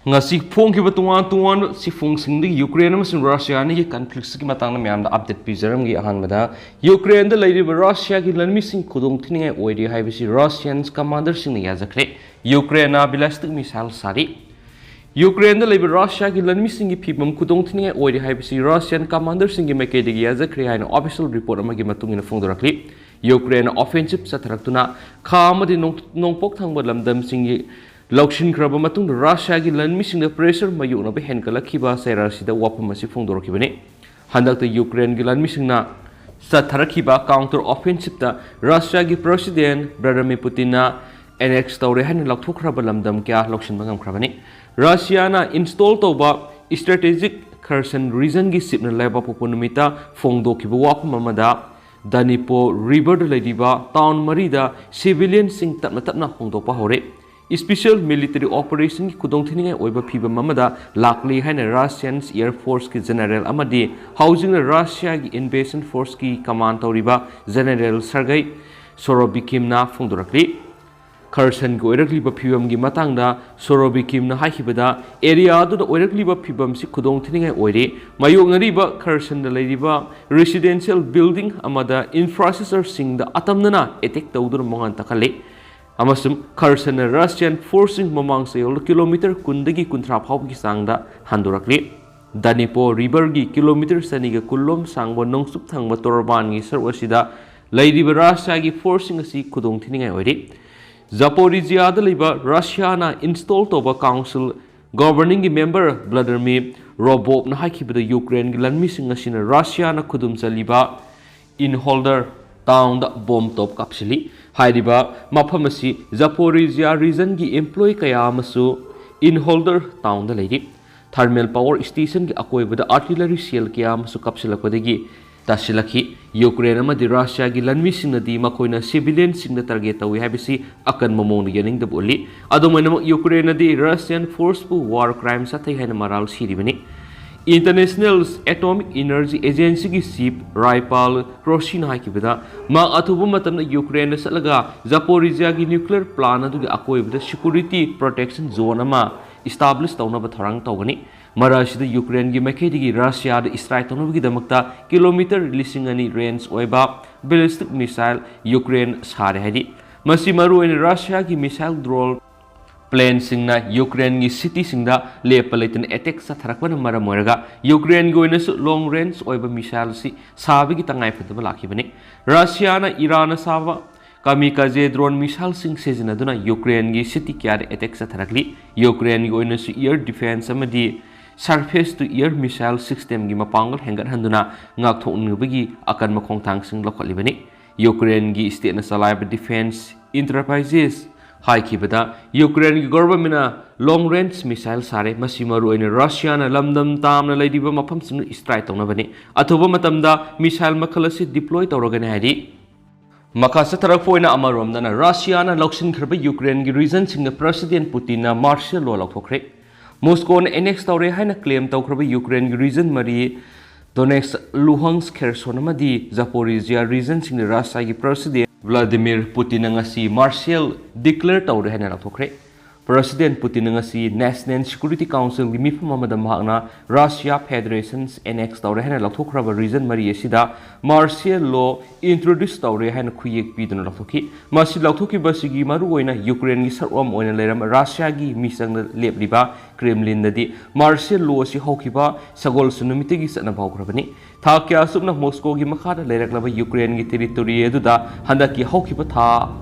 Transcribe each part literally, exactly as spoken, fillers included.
ꯉꯁꯤ ꯐꯣꯡꯈꯤꯕ ꯇꯣꯉꯥꯟ ꯇꯣꯉꯥꯟꯕ ꯆꯦꯐꯣꯡꯁꯤꯡꯗꯒꯤ ꯌꯨꯀ꯭ꯔꯦꯟ ꯑꯃꯁꯨꯡ ꯔꯁꯤꯌꯥ ꯑꯅꯤꯒꯤ ꯀꯟꯐ꯭ꯂꯤꯛꯁꯀꯤ ꯃꯇꯥꯡꯗ ꯃꯌꯥꯝꯗ ꯑꯞꯗꯦꯠ ꯄꯤꯖꯔꯝꯒꯦ꯫ ꯑꯍꯥꯟꯕꯗ, ꯌꯨꯀ꯭ꯔꯦꯟꯗ ꯂꯩꯔꯤꯕ ꯔꯁꯤꯌꯥꯒꯤ ꯂꯟꯃꯤꯁꯤꯡ ꯈꯨꯗꯣꯡ ꯊꯤꯅꯤꯡꯉꯥꯏ ꯑꯣꯏꯔꯤ ꯍꯥꯏꯕꯁꯤ ꯔꯁꯤꯌꯟ ꯀꯃꯥꯟꯗꯔꯁꯤꯡꯅ ꯌꯥꯖꯈ꯭ꯔꯦ꯫ ꯌꯨꯀ꯭ꯔꯦꯟꯅ ꯕꯦꯂꯤꯁꯇꯤꯛ ꯃꯤꯁꯥꯏꯜ ꯁꯥꯔꯤ꯫ ꯌꯨꯀ꯭ꯔꯦꯟꯗ ꯂꯩꯕ ꯔꯁꯤꯌꯥꯒꯤ ꯂꯟꯃꯤꯁꯤꯡꯒꯤ ꯐꯤꯕꯝ ꯈꯨꯗꯣꯡ ꯊꯤꯅꯤꯡꯉꯥꯏ ꯑꯣꯏꯔꯤ ꯍꯥꯏꯕꯁꯤ ꯔꯁꯤꯌꯟ ꯀꯃꯥꯟꯗꯔꯁꯤꯡꯒꯤ ꯃꯥꯏꯀꯩꯗꯒꯤ ꯌꯥꯖꯈ꯭ꯔꯦ ꯍꯥꯏꯅ ꯑꯣꯐꯤꯁꯤꯌꯦꯜ ꯔꯤꯄꯣꯔꯠ ꯑꯃꯒꯤ ꯃꯇꯨꯡ ꯏꯟꯅ ꯐꯣꯡꯗꯣꯔꯛꯂꯤ꯫ ꯌꯨꯀ꯭ꯔꯦꯟꯅ ꯑꯣꯐꯦꯟꯁꯤꯞ ꯆꯠꯊꯔꯛꯇꯨꯅ ꯈꯥ ꯑꯃꯗꯤ ꯅꯣꯡ-, ꯅꯣꯡꯄꯣꯛ ꯊꯪꯕ ꯂꯝꯗꯝꯁꯤꯡꯒꯤ ꯂꯧꯁꯤꯟꯈ꯭ꯔꯕ ꯃꯇꯨꯡꯗ ꯔꯁꯤꯌꯥꯒꯤ ꯂꯟꯃꯤꯁꯤꯡꯗ ꯄ꯭ꯔꯦꯁꯔ ꯃꯥꯌꯣꯛꯅꯕ ꯍꯦꯟꯒꯠꯂꯛꯈꯤꯕ ꯆꯩꯔꯥꯛ ꯑꯁꯤꯗ ꯋꯥꯐꯝ ꯑꯁꯤ ꯐꯣꯡꯗꯣꯔꯛꯈꯤꯕꯅꯤ꯫ ꯍꯟꯗꯛꯇ ꯌꯨꯀ꯭ꯔꯦꯟꯒꯤ ꯂꯟꯃꯤꯁꯤꯡꯅ ꯆꯠꯊꯔꯛꯈꯤꯕ ꯀꯥꯎꯟꯇꯔ ꯑꯣꯐꯦꯟꯁꯤꯞꯇ ꯔꯁꯤꯌꯥꯒꯤ ꯄ꯭ꯔꯦꯁꯤꯗꯦꯟ ꯚ꯭ꯂꯥꯗꯤꯃꯤꯔ ꯄꯨꯇꯤꯟꯅ ꯑꯦꯅꯦꯛꯁ ꯇꯧꯔꯦ ꯍꯥꯏꯅ ꯂꯥꯎꯊꯣꯛꯈ꯭ꯔꯕ ꯂꯝꯗꯝ ꯀꯌꯥ ꯂꯧꯁꯤꯟꯕ ꯉꯝꯈ꯭ꯔꯕꯅꯤ꯫ ꯔꯁꯤꯌꯥꯅ ꯏꯟꯁꯇꯣꯜ ꯇꯧꯕ ꯁ꯭ꯇ꯭ꯔꯦꯇꯦꯖꯤꯛ ꯈꯔꯁꯟ ꯔꯤꯖꯟꯒꯤ ꯆꯤꯞꯅ ꯂꯩꯕꯥꯛꯄꯣꯛꯄ ꯅꯨꯃꯤꯠꯇ ꯐꯣꯡꯗꯣꯛꯈꯤꯕ ꯋꯥꯐꯝ ꯑꯃꯗ, ꯗꯅꯤꯄꯣ ꯔꯤꯚꯔꯗ ꯂꯩꯔꯤꯕ ꯇꯥꯎꯟ ꯃꯔꯤꯗ ꯁꯤꯚꯤꯂꯤꯌꯟꯁꯤꯡ ꯇꯞꯅ ꯇꯞꯅ ꯍꯣꯡꯗꯣꯛꯄ ꯍꯧꯔꯦ꯫ ꯏꯁꯄꯤꯁꯤꯌꯦꯜ ꯃꯤꯂꯤꯇꯔꯤ ꯑꯣꯄꯔꯦꯁꯟꯒꯤ ꯈꯨꯗꯣꯡꯊꯤꯅꯤꯡꯉꯥꯏ ꯑꯣꯏꯕ ꯐꯤꯚꯝ ꯑꯃꯗ ꯂꯥꯛꯂꯤ ꯍꯥꯏꯅ ꯔꯁꯤꯌꯟ ꯑꯦꯌꯔ ꯐꯣꯔꯁꯀꯤ ꯖꯦꯅꯔꯦꯜ ꯑꯃꯗꯤ ꯍꯧꯖꯤꯛꯅ ꯔꯁꯤꯌꯥꯒꯤ ꯏꯟꯚꯦꯖꯟ ꯐꯣꯔꯁꯀꯤ ꯀꯃꯥꯟ ꯇꯧꯔꯤꯕ ꯖꯦꯅꯔꯦꯜ ꯁꯔꯒꯩ ꯁꯣꯔꯣꯕꯤꯀꯤꯝꯅ ꯐꯣꯡꯗꯣꯔꯛꯂꯤ꯫ ꯈꯔꯁꯟꯒꯤ ꯑꯣꯏꯔꯛꯂꯤꯕ ꯐꯤꯚꯝꯒꯤ ꯃꯇꯥꯡꯗ ꯁꯣꯔꯣꯕꯤꯀꯤꯝꯅ ꯍꯥꯏꯈꯤꯕꯗ, ꯑꯦꯔꯤꯌꯥ ꯑꯗꯨꯗ ꯑꯣꯏꯔꯛꯂꯤꯕ ꯐꯤꯚꯝꯁꯤ ꯈꯨꯗꯣꯡꯊꯤꯅꯤꯡꯉꯥꯏ ꯑꯣꯏꯔꯦ꯫ ꯃꯥꯌꯣꯛꯅꯔꯤꯕ ꯈꯔꯁꯟꯗ ꯂꯩꯔꯤꯕ ꯔꯦꯁꯤꯗꯦꯟꯁꯤꯌꯦꯜ ꯕꯤꯜꯗꯤꯡ ꯑꯃꯗ ꯏꯟꯐ꯭ꯔꯥꯁ꯭ꯇ꯭ꯔꯛꯆꯔꯁꯤꯡꯗ ꯑꯇꯝꯅꯅ ꯑꯦꯇꯦꯛ ꯇꯧꯗꯨꯅ ꯃꯉꯥꯟ ꯇꯥꯛꯍꯜꯂꯤ꯫ ꯑꯃꯁꯨꯡ ꯈꯔꯁꯟꯅ ꯔꯁꯤꯌꯟ ꯐꯣꯔꯁꯁꯤꯡ ꯃꯃꯥꯡ ꯆꯌꯣꯜꯗ ꯀꯤꯂꯣꯃꯤꯇꯔ ꯀꯨꯟꯗꯒꯤ ꯀꯨꯟꯊ꯭ꯔꯥ ꯐꯥꯎꯕꯒꯤ ꯆꯥꯡꯗ ꯍꯟꯗꯣꯔꯛꯂꯤ꯫ ꯗꯅꯤꯄꯣ ꯔꯤꯚꯔꯒꯤ ꯀꯤꯂꯣꯃꯤꯇꯔ ꯆꯅꯤꯒ ꯀꯨꯟ ꯂꯣꯝ ꯁꯥꯡꯕ ꯅꯣꯡꯆꯨꯞ ꯊꯪꯕ ꯇꯣꯔꯕꯥꯟꯒꯤ ꯁꯔꯨꯛ ꯑꯁꯤꯗ ꯂꯩꯔꯤꯕ ꯔꯁꯤꯌꯥꯒꯤ ꯐꯣꯔꯁꯁꯤꯡ ꯑꯁꯤ ꯈꯨꯗꯣꯡꯊꯤꯅꯤꯡꯉꯥꯏ ꯑꯣꯏꯔꯤ꯫ ꯖꯥꯄꯣꯔꯤꯖꯤꯌꯥꯗ ꯂꯩꯕ ꯔꯁꯤꯌꯥꯅ ꯏꯟꯁꯇꯣꯜ ꯇꯧꯕ ꯀꯥꯎꯟꯁꯤꯜ ꯒꯣꯚꯔꯅꯤꯡꯒꯤ ꯃꯦꯝꯕꯔ ꯚ꯭ꯂꯥꯗꯤꯃꯤꯔ ꯔꯣꯕꯣꯞꯅ ꯍꯥꯏꯈꯤꯕꯗ, ꯌꯨꯀ꯭ꯔꯦꯟꯒꯤ ꯂꯟꯃꯤꯁꯤꯡ ꯑꯁꯤꯅ ꯔꯁꯤꯌꯥꯅ ꯈꯨꯗꯨꯝ ꯆꯜꯂꯤꯕ ꯏꯟꯍꯣꯜꯗꯔ ꯇꯥꯎꯟꯗ ꯕꯣꯝ ꯇꯣꯞ ꯀꯥꯞꯁꯤꯜꯂꯤ꯫ ꯍꯥꯏꯔꯤꯕ ꯃꯐꯝ ꯑꯁꯤ ꯖꯥꯄꯣꯔꯤꯖꯤꯌꯥ ꯔꯤꯖꯟꯒꯤ ꯑꯦꯝꯄ꯭ꯂꯣꯌꯤ ꯀꯌꯥ ꯑꯃꯁꯨ ꯏꯟꯍꯣꯜꯗꯔ ꯇꯥꯎꯟꯗ ꯂꯩꯔꯤ꯫ ꯊꯔꯃꯦꯜ ꯄꯥꯋꯔ ꯁ꯭ꯇꯦꯁꯟꯒꯤ ꯑꯀꯣꯏꯕꯗ ꯑꯥꯔꯇꯤꯂꯔꯤ ꯁꯦꯜ ꯀꯌꯥ ꯑꯃꯁꯨ ꯀꯥꯞꯁꯤꯜꯂꯛꯄꯗꯒꯤ ꯇꯥꯁꯤꯜꯂꯛꯈꯤ꯫ ꯌꯨꯀ꯭ꯔꯦꯟ ꯑꯃꯗꯤ ꯔꯁꯤꯌꯥꯒꯤ ꯂꯟꯃꯤꯁꯤꯡꯅꯗꯤ ꯃꯈꯣꯏꯅ ꯁꯤꯚꯤꯂꯤꯌꯟꯁꯤꯡꯗ ꯇꯥꯔꯒꯦꯠ ꯇꯧꯏ ꯍꯥꯏꯕꯁꯤ ꯑꯀꯟꯕ ꯃꯑꯣꯡꯗ ꯌꯥꯅꯤꯡꯗꯕ ꯎꯠꯂꯤ꯫ ꯑꯗꯨꯝ ꯑꯣꯏꯅꯃꯛ, ꯌꯨꯀ꯭ꯔꯦꯟꯅꯗꯤ ꯔꯁꯤꯌꯟ ꯐꯣꯔꯁꯄꯨ ꯋꯥꯔ ꯀ꯭ꯔꯥꯏꯝ ꯆꯠꯊꯩ ꯍꯥꯏꯅ ꯃꯔꯥꯜ ꯁꯤꯔꯤꯕꯅꯤ꯫ ꯏꯟꯇꯔꯅꯦꯁꯅꯦꯜ ꯑꯦꯇꯣꯃꯤꯛ ꯏꯅꯔꯖꯤ ꯑꯦꯖꯦꯟꯁꯤꯒꯤ ꯆꯤꯐ ꯔꯥꯏꯄꯥꯜ ꯒ꯭ꯔꯣꯁꯤꯅ ꯍꯥꯏꯈꯤꯕꯗ, ꯃꯍꯥꯛ ꯑꯊꯨꯕ ꯃꯇꯝꯗ ꯌꯨꯀ꯭ꯔꯦꯟꯗ ꯆꯠꯂꯒ ꯖꯥꯄꯣꯔꯤꯖꯤꯌꯥꯒꯤ ꯅ꯭ꯌꯨꯀ꯭ꯂꯤꯌꯔ ꯄ꯭ꯂꯥꯟ ꯑꯗꯨꯒꯤ ꯑꯀꯣꯏꯕꯗ ꯁꯦꯀ꯭ꯌꯨꯔꯤꯇꯤ ꯄ꯭ꯔꯣꯇꯦꯛꯁꯟ ꯖꯣꯟ ꯑꯃ establish ꯇꯧꯅꯕ ꯊꯧꯔꯥꯡ ꯇꯧꯒꯅꯤ꯫ ꯃꯔꯛ ꯑꯁꯤꯗ ꯌꯨꯀ꯭ꯔꯦꯟꯒꯤ ꯃꯥꯏꯀꯩꯗꯒꯤ ꯔꯁꯤꯌꯥꯗ strike ꯇꯧꯅꯕꯒꯤꯗꯃꯛꯇ ꯀꯤꯂꯣꯃꯤꯇꯔ ꯂꯤꯁꯤꯡ ꯑꯅꯤ range ꯑꯣꯏꯕ ballistic missile ꯌꯨꯀ꯭ꯔꯦꯟ ꯁꯥꯔꯦ ꯍꯥꯏꯔꯤ꯫ ꯃꯁꯤ ꯃꯔꯨꯑꯣꯏꯅ ꯔꯁꯤꯌꯥꯒꯤ missile drone planeꯁꯤꯡꯅ ꯌꯨꯀ꯭ꯔꯦꯟꯒꯤ cityꯁꯤꯡꯗ ꯂꯦꯞꯄ ꯂꯩꯇꯅ attack ꯆꯠꯊꯔꯛꯄꯅ ꯃꯔꯝ ꯑꯣꯏꯔꯒ ꯌꯨꯀ꯭ꯔꯦꯟꯒꯤ ꯑꯣꯏꯅꯁꯨ long range ꯑꯣꯏꯕ missile ꯑꯁꯤ ꯁꯥꯕꯒꯤ ꯇꯉꯥꯏꯐꯗꯕ ꯂꯥꯛꯈꯤꯕꯅꯤ꯫ ꯔꯁꯤꯌꯥꯅ ꯏꯔꯥꯟꯅ ꯁꯥꯕ kamikaze drone missileꯁꯤꯡ ꯁꯤꯖꯤꯟꯅꯗꯨꯅ ꯌꯨꯀ꯭ꯔꯦꯟꯒꯤ city ꯀꯌꯥꯗ attack ꯆꯠꯊꯔꯛꯂꯤ꯫ ꯌꯨꯀ꯭ꯔꯦꯟꯒꯤ ꯑꯣꯏꯅꯁꯨ air defence ꯑꯃꯗꯤ surface to air missile systemꯒꯤ ꯃꯄꯥꯡꯒꯜ ꯍꯦꯟꯒꯠꯍꯟꯗꯨꯅ ꯉꯥꯛꯊꯣꯛꯅꯕꯒꯤ ꯑꯀꯟꯕ ꯈꯣꯡꯊꯥꯡꯁꯤꯡ ꯂꯧꯈꯠꯂꯤꯕꯅꯤ꯫ ꯌꯨꯀ꯭ꯔꯦꯟꯒꯤ stateꯅ ꯆꯂꯥꯏꯕ defence enterprises ꯍꯥꯏꯈꯤꯕꯗ, ꯌꯨꯀ꯭ꯔꯦꯟꯒꯤ governmentꯅ long range missile ꯁꯥꯔꯦ꯫ ꯃꯁꯤ ꯃꯔꯨꯑꯣꯏꯅ ꯔꯁꯤꯌꯥꯅ ꯂꯝꯗꯝ ꯇꯥꯝꯅ ꯂꯩꯔꯤꯕ ꯃꯐꯝꯁꯤꯡꯗ strike ꯇꯧꯅꯕꯅꯤ꯫ ꯑꯊꯨꯕ ꯃꯇꯝꯗ missile ꯃꯈꯜ ꯑꯁꯤ deploy ꯇꯧꯔꯒꯅꯤ ꯍꯥꯏꯔꯤ꯫ ꯃꯈꯥ ꯆꯠꯊꯔꯛꯄ ꯑꯣꯏꯅ, ꯑꯃꯔꯣꯝꯗꯅ ꯔꯁꯤꯌꯥꯅ ꯂꯧꯁꯤꯟꯈ꯭ꯔꯕ ꯌꯨꯀ꯭ꯔꯦꯟꯒꯤ regionꯁꯤꯡꯗ President Putinꯅ martial law ꯂꯧꯊꯣꯛꯈ꯭ꯔꯦ꯫ ꯃꯣꯁꯀꯣꯅ annex ꯇꯧꯔꯦ ꯍꯥꯏꯅ claim ꯇꯧꯈ꯭ꯔꯕ ꯌꯨꯀ꯭ꯔꯦꯟꯒꯤ region ꯃꯔꯤ, Donetsk, Luhansk, Kherson ꯑꯃꯗꯤ Zaporizhia regionꯁꯤꯡꯗ ꯔꯁꯤꯌꯥꯒꯤ President Vladimir Putinꯅ ꯉꯁꯤ martial declare ꯇꯧꯔꯦ ꯍꯥꯏꯅ ꯂꯥꯎꯊꯣꯛꯈ꯭ꯔꯦ꯫ President Putinꯅ ꯉꯁꯤ National Security Councilꯒꯤ ꯃꯤꯐꯝ ꯑꯃꯗ ꯃꯍꯥꯛꯅ Russia Federation's annex ꯇꯧꯔꯦ ꯍꯥꯏꯅ ꯂꯥꯎꯊꯣꯛꯈ꯭ꯔꯕ region ꯃꯔꯤ ꯑꯁꯤꯗ martial law introduce ꯇꯧꯔꯦ ꯍꯥꯏꯅ ꯈꯨꯌꯦꯛ ꯄꯤꯗꯨꯅ ꯂꯥꯎꯊꯣꯛꯈꯤ꯫ ꯃꯁꯤ ꯂꯥꯎꯊꯣꯛꯈꯤꯕ ꯑꯁꯤꯒꯤ ꯃꯔꯨꯑꯣꯏꯅ ꯌꯨꯀ꯭ꯔꯦꯟꯒꯤ ꯁꯔꯨꯛ ꯑꯃ ꯑꯣꯏꯅ ꯂꯩꯔꯝꯕ ꯔꯁꯤꯌꯥꯒꯤ ꯃꯤꯆꯪꯗ ꯂꯦꯞꯂꯤꯕ ꯀ꯭ꯔꯦꯝꯂꯤꯟꯗꯗꯤ martial law ꯑꯁꯤ ꯍꯧꯈꯤꯕ ꯁꯒꯣꯜꯁꯦꯟ ꯅꯨꯃꯤꯠꯇꯒꯤ ꯆꯠꯅꯕ ꯍꯧꯈ꯭ꯔꯕꯅꯤ꯫ ꯊꯥ ꯀꯌꯥ ꯆꯨꯞꯅ ꯃꯣꯁꯀꯣꯒꯤ ꯃꯈꯥꯗ ꯂꯩꯔꯛꯂꯕ ꯌꯨꯀ꯭ꯔꯦꯟꯒꯤ territory ꯑꯗꯨꯗ ꯍꯟꯗꯛꯀꯤ ꯍꯧꯈꯤꯕ ꯊꯥ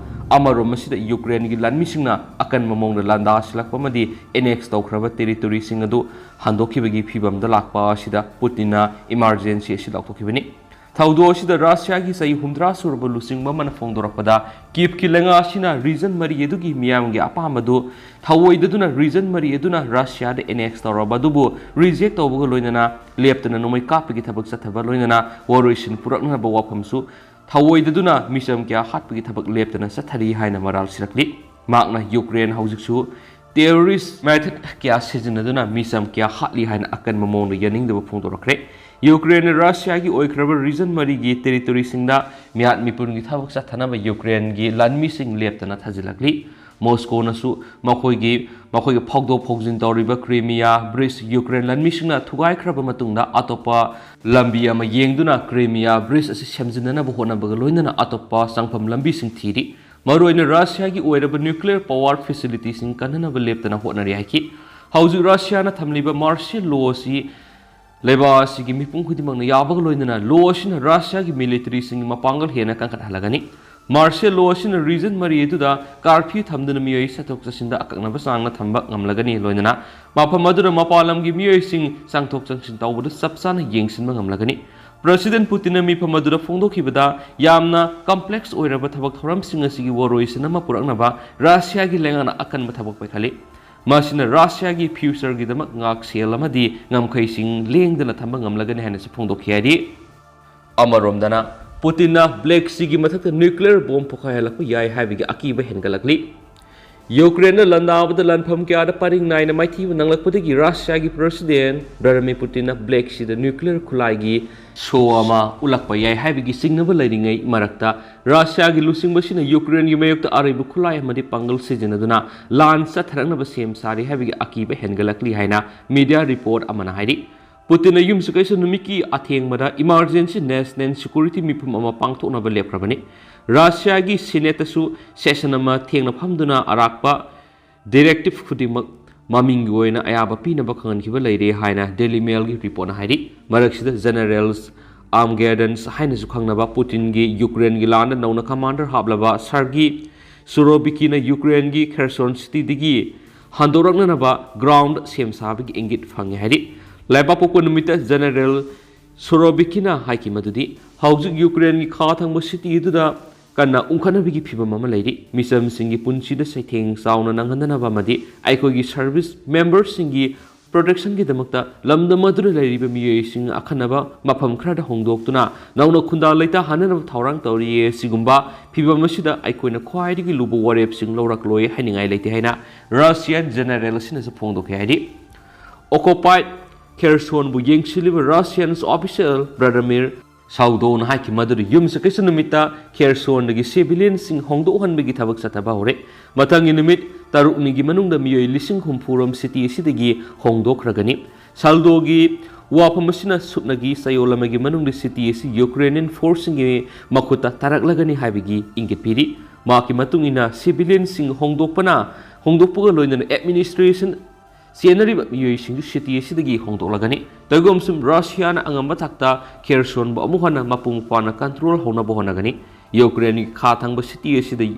ꯑꯃꯔꯣꯝ ꯑꯁꯤꯗ ꯌꯨꯀ꯭ꯔꯦꯟꯒꯤ ꯂꯥꯟꯃꯤꯁꯤꯡꯅ ꯑꯀꯟꯕ ꯃꯑꯣꯡꯗ ꯂꯥꯟꯗꯥꯁꯤꯜꯂꯛꯄ ꯑꯃꯗꯤ annex ꯇꯧꯈ꯭ꯔꯕ territoryꯁꯤꯡ ꯑꯗꯨ ꯍꯟꯗꯣꯛꯈꯤꯕꯒꯤ ꯐꯤꯕꯝꯗ ꯂꯥꯛꯄ ꯑꯁꯤꯗ ꯄꯨꯇꯤꯟꯅ emergency ꯑꯁꯤ ꯂꯥꯎꯊꯣꯛꯈꯤꯕꯅꯤ꯫ ꯊꯧꯗꯣꯛ ꯑꯁꯤꯗ ꯔꯁꯤꯌꯥꯒꯤ ꯆꯍꯤ ꯍꯨꯝꯗ꯭ꯔꯥ ꯁꯨꯔꯕ ꯂꯨꯆꯤꯡꯕ ꯑꯃꯅ ꯐꯣꯡꯗꯣꯔꯛꯄꯗ, ꯀꯤꯞꯀꯤ ꯂꯩꯉꯥꯛ ꯑꯁꯤꯅ region ꯃꯔꯤ ꯑꯗꯨꯒꯤ ꯃꯤꯌꯥꯝꯒꯤ ꯑꯄꯥꯝꯕꯗꯨ ꯊꯧꯑꯣꯏꯗꯗꯨꯅ region ꯃꯔꯤ ꯑꯗꯨꯅ ꯔꯁꯤꯌꯥꯗ annex ꯇꯧꯔꯕ ꯑꯗꯨꯕꯨ reject ꯇꯧꯕꯒ ꯂꯣꯏꯅꯅ ꯂꯦꯞꯇꯅ ꯅꯣꯡꯃꯩ ꯀꯥꯞꯄꯒꯤ ꯊꯕꯛ ꯆꯠꯊꯕ ꯂꯣꯏꯅꯅ ꯋꯥꯔꯣꯏꯁꯤꯟ ꯄꯨꯔꯛꯅꯅꯕ ꯋꯥꯐꯝꯁꯨ ꯊꯧꯑꯣꯏꯗꯗꯨꯅ ꯃꯤꯆꯝ ꯀꯌꯥ ꯍꯥꯠꯄꯒꯤ ꯊꯕꯛ ꯂꯦꯞꯇꯅ ꯆꯠꯊꯔꯤ ꯍꯥꯏꯅ ꯃꯔꯥꯜ ꯁꯤꯔꯛꯂꯤ꯫ ꯃꯍꯥꯛꯅ ꯌꯨꯀ꯭ꯔꯦꯟ ꯍꯧꯖꯤꯛꯁꯨ terrorist method ꯀꯌꯥ ꯁꯤꯖꯤꯟꯅꯗꯨꯅ ꯃꯤꯆꯝ ꯀꯌꯥ ꯍꯥꯠꯂꯤ ꯍꯥꯏꯅ ꯑꯀꯟꯕ ꯃꯑꯣꯡꯗ ꯌꯥꯅꯤꯡꯗꯕ ꯐꯣꯡꯗꯣꯔꯛꯈ꯭ꯔꯦ꯫ ꯌꯨꯀ꯭ꯔꯦꯟꯅ ꯔꯁꯤꯌꯥꯒꯤ ꯑꯣꯏꯈ꯭ꯔꯕ region ꯃꯔꯤꯒꯤ territoryꯁꯤꯡꯗ ꯃꯤꯍꯥꯠ ꯃꯤꯄꯨꯟꯒꯤ ꯊꯕꯛ ꯆꯠꯊꯅꯕ ꯌꯨꯀ꯭ꯔꯦꯟꯒꯤ ꯂꯥꯟꯃꯤꯁꯤꯡ ꯂꯦꯞꯇꯅ ꯊꯥꯖꯤꯜꯂꯛꯂꯤ꯫ ꯃꯣꯁꯀꯣꯅꯁꯨ ꯃꯈꯣꯏꯒꯤ ꯃꯈꯣꯏꯒꯤ ꯐꯥꯎꯗꯣꯛ ꯐꯥꯎꯖꯤꯟ ꯇꯧꯔꯤꯕ ꯀ꯭ꯔꯤꯃꯤꯌꯥ ꯕ꯭ꯔꯤꯖ ꯌꯨꯀ꯭ꯔꯦꯟ ꯂꯥꯟꯃꯤꯁꯤꯡꯅ ꯊꯨꯒꯥꯏꯈ꯭ꯔꯕ ꯃꯇꯨꯡꯗ ꯑꯇꯣꯞꯄ ꯂꯝꯕꯤ ꯑꯃ ꯌꯦꯡꯗꯨꯅ ꯀ꯭ꯔꯤꯃꯤꯌꯥ ꯕ꯭ꯔꯤꯖ ꯑꯁꯤ ꯁꯦꯝꯖꯤꯟꯅꯅꯕ ꯍꯣꯠꯅꯕꯒ ꯂꯣꯏꯅꯅ ꯑꯇꯣꯞꯄ ꯆꯪꯐꯝ ꯂꯝꯕꯤꯁꯤꯡ ꯊꯤꯔꯤ꯫ ꯃꯔꯨꯑꯣꯏꯅ ꯔꯁꯤꯌꯥꯒꯤ ꯑꯣꯏꯔꯕ nuclear power facility ꯁꯤꯡ ꯀꯟꯅꯅꯕ ꯂꯦꯞꯇꯅ ꯍꯣꯠꯅꯔꯤ ꯍꯥꯏꯈꯤ꯫ ꯍꯧꯖꯤꯛ ꯔꯁꯤꯌꯥꯅ ꯊꯝꯂꯤꯕ martial law ꯑꯁꯤ ꯂꯩꯕꯥꯛ ꯑꯁꯤꯒꯤ ꯃꯤꯄꯨꯝ ꯈꯨꯗꯤꯡꯃꯛꯅ ꯌꯥꯕꯒ ꯂꯣꯏꯅꯅ law ꯑꯁꯤꯅ ꯔꯁꯤꯌꯥꯒꯤ military ꯁꯤꯡꯒꯤ ꯃꯄꯥꯡꯒꯜ ꯍꯦꯟꯅ ꯀꯟꯈꯠꯍꯜꯂꯒꯅꯤ꯫ Martial law ꯑꯁꯤꯅ region ꯃꯔꯤ ꯑꯗꯨꯗ curfew ꯊꯝꯗꯨꯅ ꯃꯤꯑꯣꯏ ꯆꯠꯊꯣꯛ ꯆꯠꯁꯤꯟꯗ ꯑꯀꯛꯅꯕ ꯆꯥꯡꯅ ꯊꯝꯕ ꯉꯝꯂꯒꯅꯤ, ꯂꯣꯏꯅꯅ ꯃꯐꯝ ꯑꯗꯨꯗ ꯃꯄꯥꯟ ꯂꯝꯒꯤ ꯃꯤꯑꯣꯏꯁꯤꯡ ꯆꯪꯊꯣꯛ ꯆꯪꯁꯤꯟ ꯇꯧꯕꯗ ꯆꯞ ꯆꯥꯅ ꯌꯦꯡꯁꯤꯟꯕ ꯉꯝꯂꯒꯅꯤ꯫ President Putin ꯅ ꯃꯤꯐꯝ ꯑꯗꯨꯗ ꯐꯣꯡꯗꯣꯛꯈꯤꯕꯗ, ꯌꯥꯝꯅ complex ꯑꯣꯏꯔꯕ ꯊꯕꯛ ꯊꯧꯔꯝꯁꯤꯡ ꯑꯁꯤꯒꯤ ꯋꯥꯔꯣꯏꯁꯤꯟ ꯑꯃ ꯄꯨꯔꯛꯅꯕ ꯔꯁꯤꯌꯥꯒꯤ ꯂꯩꯉꯥꯛꯅ ꯑꯀꯟꯕ ꯊꯕꯛ ꯄꯥꯏꯈꯠꯂꯤ꯫ ꯃꯁꯤꯅ ꯔꯁꯤꯌꯥꯒꯤ future ꯒꯤꯗꯃꯛ ꯉꯥꯛꯁꯦꯜ ꯑꯃꯗꯤ ꯉꯝꯈꯩꯁꯤꯡ ꯂꯦꯡꯗꯅ ꯊꯝꯕ ꯉꯝꯂꯒꯅꯤ ꯍꯥꯏꯅꯁꯨ ꯐꯣꯡꯗꯣꯛꯈꯤ ꯍꯥꯏꯔꯤ꯫ ꯑꯃꯔꯣꯝꯗꯅ, ꯄꯨꯇꯤꯟꯅ Black Sea ꯒꯤ ꯃꯊꯛꯇ nuclear bomb ꯄꯣꯈꯥꯏꯍꯜꯂꯛꯄ ꯌꯥꯏ ꯍꯥꯏꯕꯒꯤ ꯑꯀꯤꯕ ꯍꯦꯟꯒꯠꯂꯛꯂꯤ꯫ ꯌꯨꯀ꯭ꯔꯦꯟꯅ ꯂꯥꯟꯗꯥꯕꯗ ꯂꯥꯟꯐꯝ ꯀꯌꯥꯗ ꯄꯔꯤꯡ ꯅꯥꯏꯅ ꯃꯥꯏꯊꯤꯕ ꯅꯪꯂꯛꯄꯗꯒꯤ ꯔꯁꯤꯌꯥꯒꯤ President Vladimir Putin ꯅ Black Sea ꯗ nuclear ꯈꯨꯠꯂꯥꯏꯒꯤ show ꯑꯃ ꯎꯠꯂꯛꯄ ꯌꯥꯏ ꯍꯥꯏꯕꯒꯤ ꯆꯤꯡꯅꯕ ꯂꯩꯔꯤꯉꯩ ꯃꯔꯛꯇ, ꯔꯁꯤꯌꯥꯒꯤ ꯂꯨꯆꯤꯡꯕꯁꯤꯅ ꯌꯨꯀ꯭ꯔꯦꯟꯒꯤ ꯃꯥꯌꯣꯛꯇ ꯑꯔꯩꯕ ꯈꯨꯠꯂꯥꯏ ꯑꯃꯗꯤ ꯄꯥꯡꯒꯜ ꯁꯤꯖꯤꯟꯅꯗꯨꯅ ꯂꯥꯟ ꯆꯠꯊꯔꯛꯅꯕ ꯁꯦꯝ ꯁꯥꯔꯤ ꯍꯥꯏꯕꯒꯤ ꯑꯀꯤꯕ ꯍꯦꯟꯒꯠꯂꯛꯂꯤ ꯍꯥꯏꯅ media report ꯑꯃꯅ ꯍꯥꯏꯔꯤ꯫ ꯄꯨꯇꯤꯟꯅ ꯌꯨꯝꯁꯀꯩꯁ ꯅꯨꯃꯤꯠꯀꯤ ꯑꯊꯦꯡꯕꯗ emergency national security ꯃꯤꯐꯝ ꯑꯃ ꯄꯥꯡꯊꯣꯛꯅꯕ ꯂꯦꯞꯈ꯭ꯔꯕꯅꯤ꯫ ꯔꯁꯤꯌꯥꯒꯤ Senate ꯇꯁꯨ session ꯑꯃ ꯊꯦꯡꯅ ꯐꯝꯗꯨꯅ ꯑꯔꯥꯛꯄ directive ꯈꯨꯗꯤꯡꯃꯛ ꯃꯃꯤꯡꯒꯤ ꯑꯣꯏꯅ ꯑꯌꯥꯕ ꯄꯤꯅꯕ ꯈꯪꯍꯟꯈꯤꯕ ꯂꯩꯔꯦ ꯍꯥꯏꯅ Daily Mail ꯒꯤ report ꯅ ꯍꯥꯏꯔꯤ꯫ ꯃꯔꯛꯁꯤꯗ General Armageddon ꯍꯥꯏꯅꯁꯨ ꯈꯪꯅꯕ ꯄꯨꯇꯤꯟꯒꯤ ꯌꯨꯀ꯭ꯔꯦꯟꯒꯤ ꯂꯥꯟꯗ ꯅꯧꯅ commander ꯍꯥꯞꯂꯕ Sergei Surovikin ꯅ ꯌꯨꯀ꯭ꯔꯦꯟꯒꯤ Kherson city ꯗꯒꯤ ꯍꯟꯗꯣꯔꯛꯅꯅꯕ ground ꯁꯦꯝ ꯁꯥꯕꯒꯤ ꯏꯪꯒꯤꯠ ꯐꯪꯉꯦ ꯍꯥꯏꯔꯤ꯫ ꯂꯩꯕꯥꯛꯄꯣꯛꯄ ꯅꯨꯃꯤꯠꯇ General Surovikin ꯅ ꯍꯥꯏꯈꯤ ꯃꯗꯨꯗꯤ ꯍꯧꯖꯤꯛ ꯌꯨꯀ꯭ꯔꯦꯟꯒꯤ ꯈꯥ ꯊꯪꯕ city ꯑꯗꯨꯗ ꯀꯟꯅ ꯎꯪꯈꯠꯅꯕꯒꯤ ꯐꯤꯚꯝ ꯑꯃ ꯂꯩꯔꯤ꯫ ꯃꯤꯆꯝꯁꯤꯡꯒꯤ ꯄꯨꯟꯁꯤꯗ ꯆꯩꯊꯦꯡ ꯆꯥꯎꯅ ꯅꯪꯍꯟꯗꯅꯕ ꯑꯃꯗꯤ ꯑꯩꯈꯣꯏꯒꯤ service member ꯁꯤꯡꯒꯤ protection ꯒꯤꯗꯃꯛꯇ ꯂꯝꯗꯝ ꯑꯗꯨꯗ ꯂꯩꯔꯤꯕ ꯃꯤꯑꯣꯏꯁꯤꯡ ꯑꯈꯟꯅꯕ ꯃꯐꯝ ꯈꯔꯗ ꯍꯣꯡꯗꯣꯛꯇꯨꯅ ꯅꯧꯅ ꯈꯨꯟꯗꯥ ꯂꯩꯇꯥꯍꯟꯅꯅꯕ ꯊꯧꯔꯥꯡ ꯇꯧꯔꯤ꯫ ꯑꯁꯤꯒꯨꯝꯕ ꯐꯤꯚꯝ ꯑꯁꯤꯗ ꯑꯩꯈꯣꯏꯅ ꯈ꯭ꯋꯥꯏꯗꯒꯤ ꯂꯨꯕ ꯋꯥꯔꯦꯞꯁꯤꯡ ꯂꯧꯔꯛꯂꯣꯏ ꯍꯥꯏꯅꯤꯡꯉꯥꯏ ꯂꯩꯇꯦ ꯍꯥꯏꯅ Russian General ꯑꯁꯤꯅꯁꯨ ꯐꯣꯡꯗꯣꯛꯈꯤ ꯍꯥꯏꯔꯤ꯫ Occupied Kherson ꯕꯨ ꯌꯦꯡꯁꯤꯜꯂꯤꯕ Russian official Vladimir ꯁꯥꯜꯗꯣꯅ ꯍꯥꯏꯈꯤ ꯃꯗꯨꯗꯤ ꯌꯨꯝꯁꯀꯩꯁ ꯅꯨꯃꯤꯠꯇ ꯈꯦꯔꯁꯣꯟꯗꯒꯤ civilianꯁꯤꯡ ꯍꯣꯡꯗꯣꯛꯍꯟꯕꯒꯤ ꯊꯕꯛ ꯆꯠꯊꯕ ꯍꯧꯔꯦ꯫ ꯃꯊꯪꯒꯤ ꯅꯨꯃꯤꯠ ꯇꯔꯨꯛꯅꯤꯒꯤ ꯃꯅꯨꯡꯗ ꯃꯤꯑꯣꯏ ꯂꯤꯁꯤꯡ ꯍꯨꯝꯐꯨ ꯔꯣꯝ city ꯑꯁꯤꯗꯒꯤ ꯍꯣꯡꯗꯣꯛꯈ꯭ꯔꯒꯅꯤ꯫ ꯁꯥꯜꯗꯣꯒꯤ ꯋꯥꯐꯝ ꯑꯁꯤꯅ ꯁꯨꯞꯅꯒꯤ ꯆꯌꯣꯜ ꯑꯃꯒꯤ ꯃꯅꯨꯡꯗ city ꯑꯁꯤ Ukrainian forceꯁꯤꯡꯒꯤ ꯃꯈꯨꯠꯇ ꯇꯥꯔꯛꯂꯒꯅꯤ ꯍꯥꯏꯕꯒꯤ ꯏꯪꯒꯤꯠ ꯄꯤꯔꯤ꯫ ꯃꯍꯥꯛꯀꯤ ꯃꯇꯨꯡ ꯏꯟꯅ civilianꯁꯤꯡ ꯍꯣꯡꯗꯣꯛꯄꯅ, ꯍꯣꯡꯗꯣꯛꯄꯒ ꯂꯣꯏꯅꯅ administration ꯆꯦꯟꯅꯔꯤꯕ ꯃꯤꯑꯣꯏꯁꯤꯡꯗꯨ city ꯑꯁꯤꯗꯒꯤ ꯍꯣꯡꯗꯣꯛꯂꯒꯅꯤ꯫ ꯇꯧꯏꯒꯨꯝꯁꯨꯝ ꯔꯁꯤꯌꯥꯅ ꯑꯉꯝꯕ ꯊꯥꯛꯇ ꯈꯦꯔꯁꯣꯟꯕꯨ ꯑꯃꯨꯛ ꯍꯟꯅ ꯃꯄꯨꯡ ꯐꯥꯅ control ꯍꯧꯅꯕ ꯍꯣꯠꯅꯒꯅꯤ꯫ ꯌꯨꯀ꯭ꯔꯦꯟꯒꯤ ꯈꯥ ꯊꯪꯕ city ꯑꯁꯤꯗ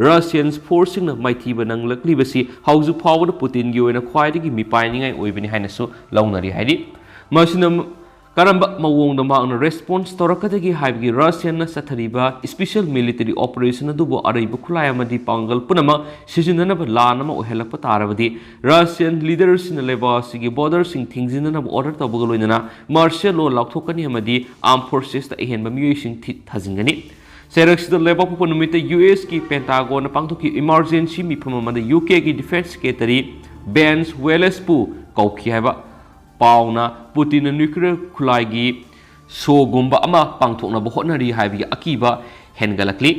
ꯔꯁꯤꯌꯟ forceꯁꯤꯡꯅ ꯃꯥꯏꯊꯤꯕ ꯅꯪꯂꯛꯂꯤꯕꯁꯤ ꯍꯧꯖꯤꯛ ꯐꯥꯎꯕꯗ ꯄꯨꯇꯤꯟꯒꯤ ꯑꯣꯏꯅ ꯈ꯭ꯋꯥꯏꯗꯒꯤ ꯃꯤꯄꯥꯏꯅꯤꯡꯉꯥꯏ ꯑꯣꯏꯕꯅꯤ ꯍꯥꯏꯅꯁꯨ ꯂꯧꯅꯔꯤ ꯍꯥꯏꯔꯤ꯫ ꯃꯁꯤꯅ ꯀꯔꯝꯕ ꯃꯑꯣꯡꯗ ꯃꯍꯥꯛꯅ response ꯇꯧꯔꯛꯀꯗꯒꯦ ꯍꯥꯏꯕꯒꯤ ꯔꯁꯤꯌꯟꯅ ꯆꯠꯊꯔꯤꯕ special military operation ꯑꯗꯨꯕꯨ ꯑꯔꯩꯕ ꯈꯨꯠꯂꯥꯏ ꯑꯃꯗꯤ ꯄꯥꯡꯒꯜ ꯄꯨꯝꯅꯃꯛ ꯁꯤꯖꯤꯟꯅꯅꯕ ꯂꯥꯟ ꯑꯃ ꯑꯣꯏꯍꯜꯂꯛꯄ ꯇꯥꯔꯕꯗꯤ, ꯔꯁꯤꯌꯟ leaderꯁꯤꯡꯅ ꯂꯩꯕꯥꯛ ꯑꯁꯤꯒꯤ borderꯁꯤꯡ ꯊꯤꯡꯖꯤꯟꯅꯅꯕ order ꯇꯧꯕꯒ ꯂꯣꯏꯅꯅ martial law ꯂꯥꯎꯊꯣꯛꯀꯅꯤ ꯑꯃꯗꯤ armed forcesꯇ ꯑꯍꯦꯟꯕ ꯃꯤꯑꯣꯏꯁꯤꯡ ꯊꯤ-, ꯊꯥꯖꯤꯟꯒꯅꯤ꯫ ꯆꯩꯔꯛꯁꯤꯗ ꯂꯩꯕꯥꯛꯄꯣꯛꯄ ꯅꯨꯃꯤꯠꯇ USꯀꯤ Pentagonꯅ ꯄꯥꯡꯊꯣꯛꯈꯤꯕ emergency ꯃꯤꯐꯝ ꯑꯃꯗ UKꯒꯤ Defence Secretary Ben Wallaceꯄꯨ ꯀꯧꯈꯤ ꯍꯥꯏꯕ ꯄꯥꯎꯅ ꯄꯨꯇꯤꯟꯅ nuclear ꯈꯨꯠꯂꯥꯏꯒꯤ showꯒꯨꯝꯕ ꯑꯃ ꯄꯥꯡꯊꯣꯛꯅꯕ ꯍꯣꯠꯅꯔꯤ ꯍꯥꯏꯕꯒꯤ ꯑꯀꯤꯕ ꯍꯦꯟꯒꯠꯂꯛꯂꯤ꯫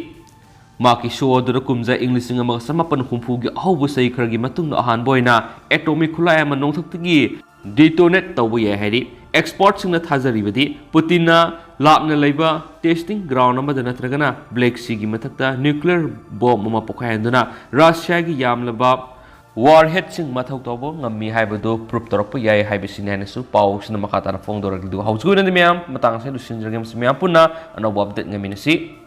ꯃꯍꯥꯛꯀꯤ show ꯑꯗꯨꯗ ꯀꯨꯝꯖꯥ ꯏꯪ ꯂꯤꯁꯤꯡ ꯑꯃꯒ ꯆꯃꯥꯄꯟ ꯍꯨꯝꯐꯨꯒꯤ ꯑꯍꯧꯕ ꯆꯍꯤ ꯈꯔꯒꯤ ꯃꯇꯨꯡꯗ ꯑꯍꯥꯟꯕ ꯑꯣꯏꯅ atomic ꯈꯨꯠꯂꯥꯏ ꯑꯃ ꯅꯣꯡꯊꯛꯇꯒꯤ detonate ꯇꯧꯕ ꯌꯥꯏ ꯍꯥꯏꯔꯤ꯫ Expertꯁꯤꯡꯅ ꯊꯥꯖꯔꯤꯕꯗꯤ ꯄꯨꯇꯤꯟꯅ ꯂꯥꯞꯅ ꯂꯩꯕ testing ground ꯑꯃꯗ ꯅꯠꯇ꯭ꯔꯒꯅ Black Seaꯒꯤ ꯃꯊꯛꯇ nuclear bomb ꯑꯃ ꯄꯣꯈꯥꯏꯍꯟꯗꯨꯅ ꯔꯁꯤꯌꯥꯒꯤ ꯌꯥꯝꯂꯕ warheadꯁꯤꯡ ꯃꯊꯧ ꯇꯧꯕ ꯉꯝꯃꯤ ꯍꯥꯏꯕꯗꯨ prove ꯇꯧꯔꯛꯄ ꯌꯥꯏ ꯍꯥꯏꯕꯁꯤꯅꯤ ꯍꯥꯏꯅꯁꯨ ꯄꯥꯎꯁꯤꯅ ꯃꯈꯥ ꯇꯥꯅ ꯐꯣꯡꯗꯣꯔꯛꯂꯤ꯫ ꯑꯗꯨꯒ ꯍꯧꯖꯤꯛꯀꯤ ꯑꯣꯏꯅꯗꯤ ꯃꯌꯥꯝ ꯃꯇꯥꯡ ꯑꯁꯤꯗ ꯂꯣꯏꯁꯤꯟꯖꯔꯒꯦ꯫ ꯃꯁꯤ ꯃꯌꯥꯝ ꯄꯨꯟꯅ ꯑꯅꯧꯕ update ꯉꯥꯏꯃꯤꯟꯅꯁꯤ꯫